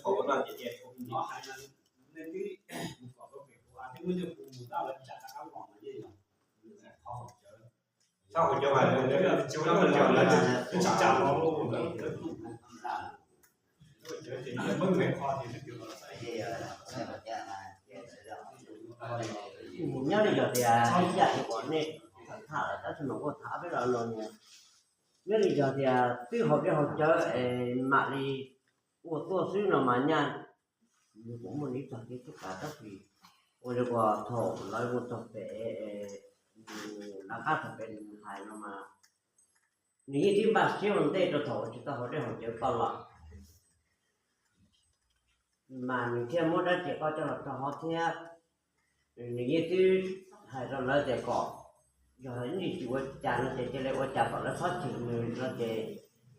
Qhov no ces ces no hais nej twb mus kom rau pem kuv, twb muab coj kuv mus dab lawv tsam rov qab los mas yeej yog qhov haus cawv. Txhob haus cawv mas cov lawv tsis tsam los lawv cawv ces lawv peb me qho ces lawv cawv los xaiv. Nyob li yog tias ib yam li uas nej tham lawm tab sis mas kuj tham peb los no, nyob li yog tias twb haus dej haus cawv es mam li ua tuaj xwb no mas nyaj kuv muaj li txog kev txhub kav tab sis ua li uas thaum lawv mus txog pem, lawv qab txog pem nws hais no mas nws yeej twb npaj siab ua ntej rau thaum uas tsis tau haus dej haus cawv ko los mas nws thiaj muab dab tsi ko coj los rau hov thiab. Nws yeej twb hais rau lawv tias kom yog ib ntsis tsis ua cas no ces cia li ua cas kom lawv txhob cheem nws no ces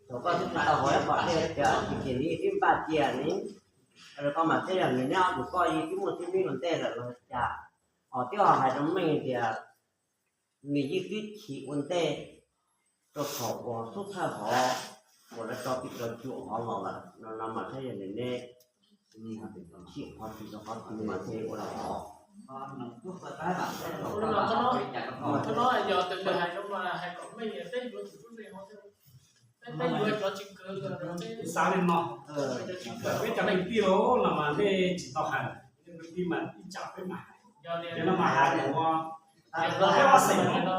thaum koj twb tsis tau haus ib qho dej cawv ces nws yeej twb npaj cia ni. Koj mas thiab yog nws nyob tus koj yeej twb muaj tib neeg ua ntej lawm los cas. Ho twb ho hais rau meej tias nws yeej twb chim ua ntej rau thaum uas xub thawj hov uas lawv tso tim rau cuam hov los lawm no no mas thiab yog nws ne chim qhov twg rau qhov twg mas thiaj ua los hov. Qhov no yog tus hais no mas hais kom meej peb yuav tus tub neeg hov, peb yuav cov tsis kawv, xav li no, peb cov neeg tij los no mas nej tsis tau hais, nej kwv tij mas ib tsam peb mas hais, yog no mas hais ua peb ua xeem no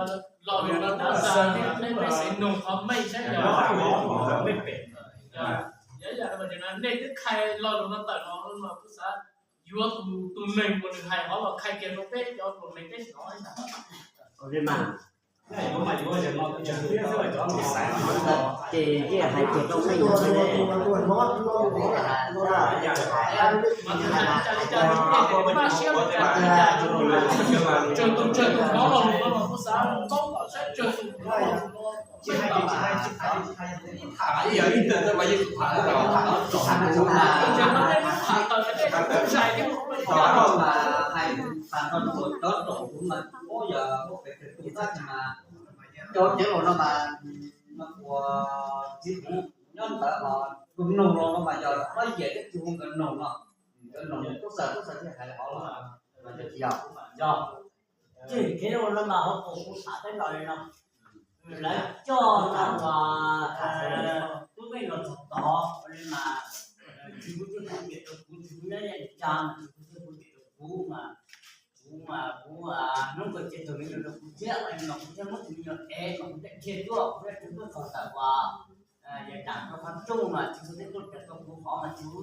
los lus no tab sis peb peb xeem nug qhov meej saib yog nej pem. Yog yam no nej twb khai lo lus no tawm los no kuv xav yuav tus tus neeg uas nws hais hov los khai kiag rau peb cov hluas me peb hnov ib ntag. Ces yeej hais kiag rau meej. Mas tus hais li cas li cas, tsawg tus tsawg tus hnov lo lus no los kuv xav paub kom saib tsawg tus hnov lo lus no. Tsis hais tsis hais tsis hais tsis hais, tham ib yam li ntawd mas yeej tham, tham tawm nej tham tawm nej tham tawm zais thiab mas hais tag nrho cov thaum kuv mas muab yog muab pem pem tus tab sis mas cov cev laus no mas ua txiv kuv nyob ntawd los tus nug los no mas yog ob yam thiab tsis hu nkawd nug no, nkawd nug tub xaws tub xaws thiaj hais hov los mas yog. Ces kev ua no mas hauv paus kuv tham peb los li no, lawv coj tau tub Meej los txog tod li mas tsis kuv tsis hu nyiam rau kuv, tsis kuv nyob yam tsa mas tsis kuv tsis hu nyiam rau kuv mas kuv mas kuv hnub kawg ces tus me nyuam rau kuv thiab li no kuv thiaj muab tus me nyuam ev mas kuv thiaj dhia tuaj, kuv thiaj tuaj txog tawm uas yawg dam rau qhov rooj mas tsis hu tej tuaj raws tau kuv qhov mas tsis hu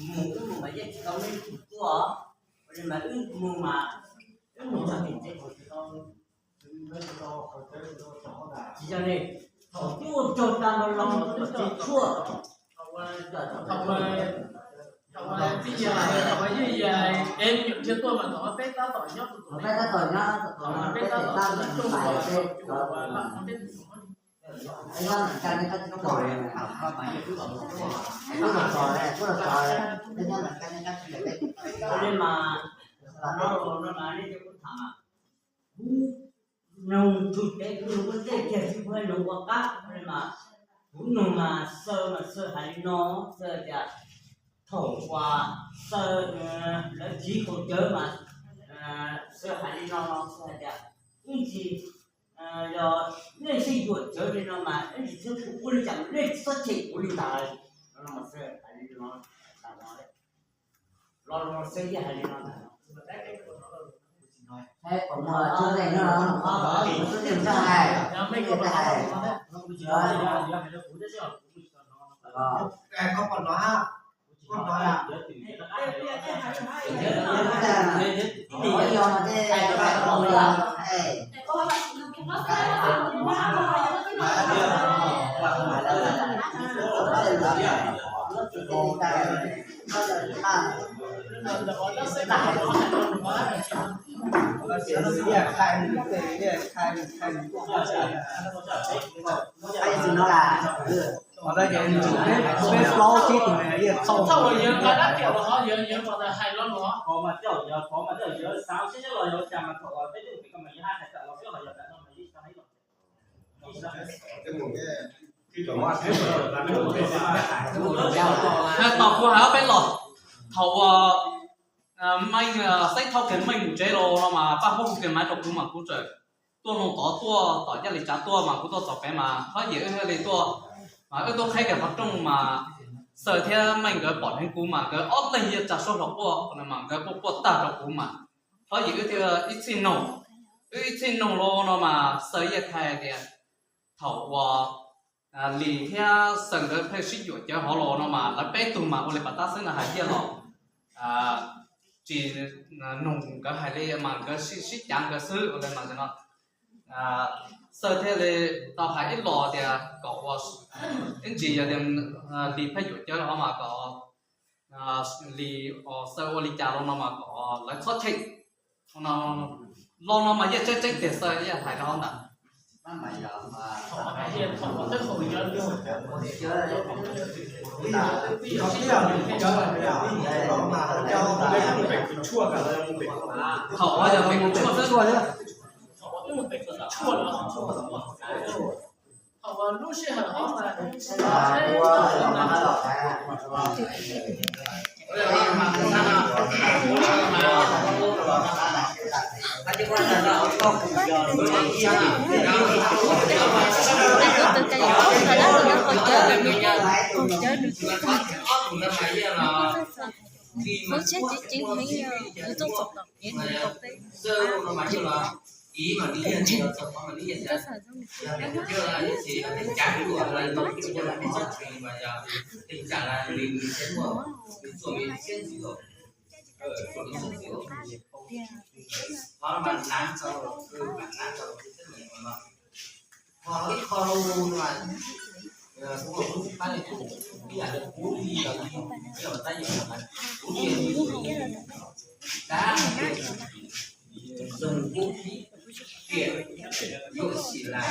mus, wb mus mas yeej tsis tau nej tus tuaj, ua li mas wb mus mas wb mus txog tim tsev thaum tsis tau. Tsis yog li, thaum twb ua tsaug tag los los tsev tshuaj. Thaum twb yog, thaum twb yog ev me nyuam dhia tuaj mas thaum peb tab tom nyob, peb tab tom nyob, peb tab tom nyob, li mas kuv nug txhua tes kuv nug ua ntej kiag tsis muaj nug ua qab li mas kuv nug mas Xaws mas Xaws hais li no, Xaws tias thaum uas Xaws lawv txiv haus cawv mas Xaws hais li no no Xaws hais tias ib ntsis yog nej sib yuam cawv li no mas ib ntsis txhob ua li cas mas nej txhob cem kuv li ntawd no mas Xaws hais li no. Los los Xaws yeej hais li no ntag. Thaum yawg nqa dab riam los ho yawg, yawg mas hais lo lus ho, qhov mas tej zaum yawg, qhov mas tej zaum yawg xav siab siab los yog ua cas mas thaum peb twb mus pem ko mas yawg haj hais tawm los xwb ho yog tam no mas yeej tsis tau hais ib los. Tos kuv hais ob peb los, thaum uas Meej xeeb thauj kiag Meej mus tsev los no mas Paj Huab hu kiag maiv rau kuv mas kuv txawm tuaj loo tod tuaj tom Yaj Lis Tsav tuaj mas kuv tuaj txog pem mas Hlob Yim wb thiaj li tuaj, mas wb tuaj qheb kiag qhov rooj mas Xaws thiab Meej nkawd pom dheev kuv mas nkawd ob leeg yeej tsa suab hlo quaj mas nkawd quaj quaj tag rau kuv mas Hlob Yim wb thiaj ib txhij noog, wb ib txhij noog los no mas Xaws yeej hais tias thaum uas Lis thiab Xaws nkawd pheej sib yuam cawv hov los no mas lawv peb tug mas ua li pas tab xwb no hais tias los tsis noog nkawd hais li mas nkawd sib cav nkawd xwb ua li mas no. Xaws thiaj li tau hais ib los tias kom ua ib ntsis yog tias Lis pheej yuam cawv hov mas kom Lis, Xaws ua li cas los no mas kom lawv txhob cheem. Los no mas yeej tseeb tseeb tiag Xaws yeej hais rau hauv ntawd. Thaum uas yog pem kuv tshuaj xwb, Lub tsheb ceev ceev heev, yus tuaj txog tom kev nws tau peb. Ho ib qho no mas kuv ua kuv tsis pab li tus ib yam li kuv li los li, tab yog kuv li dab zoo kuv tiam yuav sis las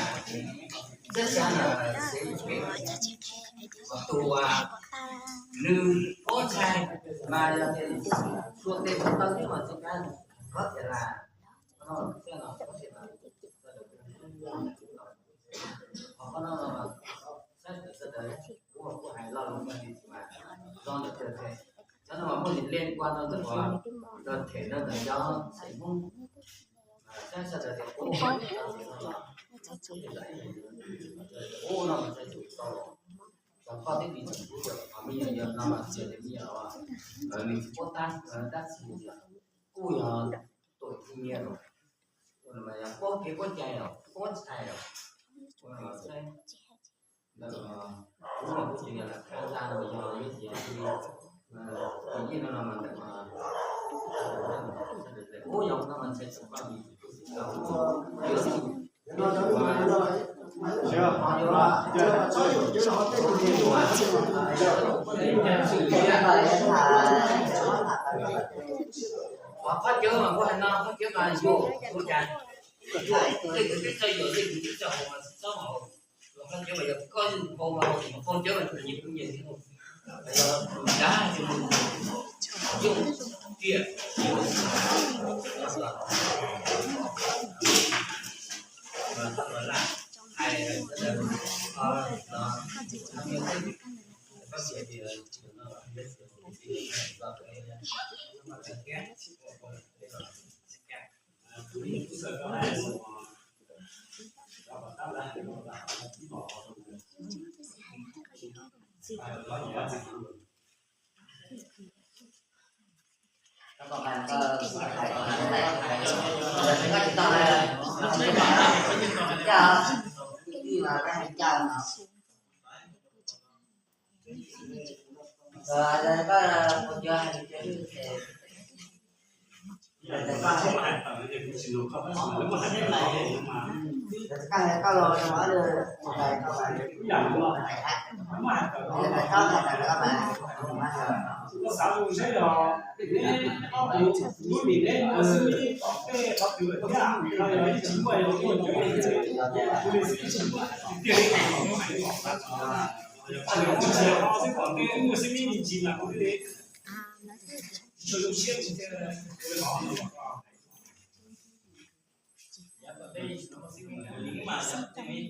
txawb xyab na xev pem tus nws pob ntshai mas yog tias txhua tej tus tau twb mas tsis kab kov tias las no thiab no. Qhov no saib sawv daws kuv kuj hais lo lus no li mas zoo ntawm txawg txhej, cov no mas muaj li leej kua no ntawm qhov los them no ntawm cov txhais Hmoob, saib sawv daws tias kuv ua no mas saib tus tau los cov koj tib tis tseem kuv yog qhov me nyuam yog no mas txias li me nyuam los nws tsis paub tab tab txhis li, kuj yog tuam ci nyias los, ua no mas yog paub kev paub cai los paub ntshai los, ua no mas saib ntawm kuv mas kuv tseem yog lam khaj ntag los yog yog tias li, yij no no mas ntawm ub yog no mas ntshai tseem paj li yuav Qhov cawv mas kuv hais no, qhov cawv mas yog ua cas tej tus twb txawj yuam tej tus twb txawj haus mas txhob haus. Los qhov cawv mas yog koj yeej haus mas haus, qhov cawv mas nyias kuj nyias thiab. Yog tus dab ces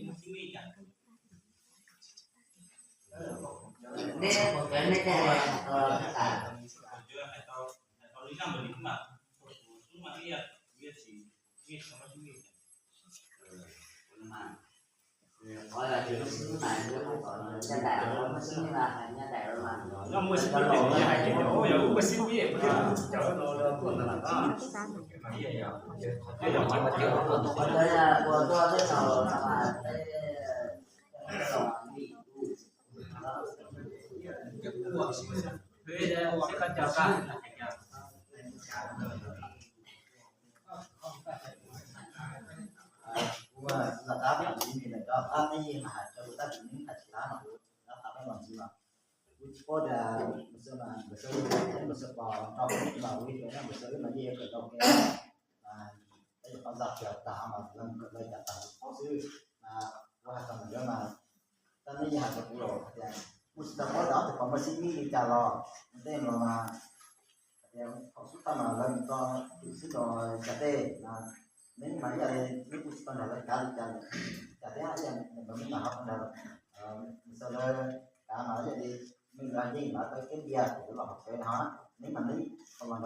mus yooj tiam hais Neb, neb tej hais tau tas. Qhov yog tias muaj xib hwb mas, caj daim muaj xib hwb mas hais caj daim mas. Muaj xib hwb mas hais tias muaj xib hwb, cov no tuaj ntawd mas. Qhov yog ua tuaj tej no mas, kuv lam tab tom ntxiv nws lawm, tab nej yeej mas hais rau kuv tab sis neb hais tsis tab no kuv lam tab peb los ntxiv los. Kuv tsis paub tias mus xwb mas nkawd sawv, mus xwb pos nrog kuv mas kuv ib tug no mus xwb mas yeej yuav kawm tau kev. Mas tab yog qhov zaj tias tas mas lawv mus kawm lawv cas tas kuv paub xwb. Mas kuv hais txog ntawm nkawd mas tab nej yeej hais rau kuv los hais tias kuj tsis tau paub tias ob tug pos muaj xib fwb li cas los tej los mas hais tias thaum xub thawj mas lawv mus txog tim xwb los cas tej mas neb mas ib yam li neb kuj tsis tau nrog lawv kav li cas, cas thiab ib yam li nkawd neb mas ho tau nrog mus xwb lawv kav mas ib yam li nws los yeej lawv tau kev npias kuv los hauv tsev no neb mas neb tau los nrog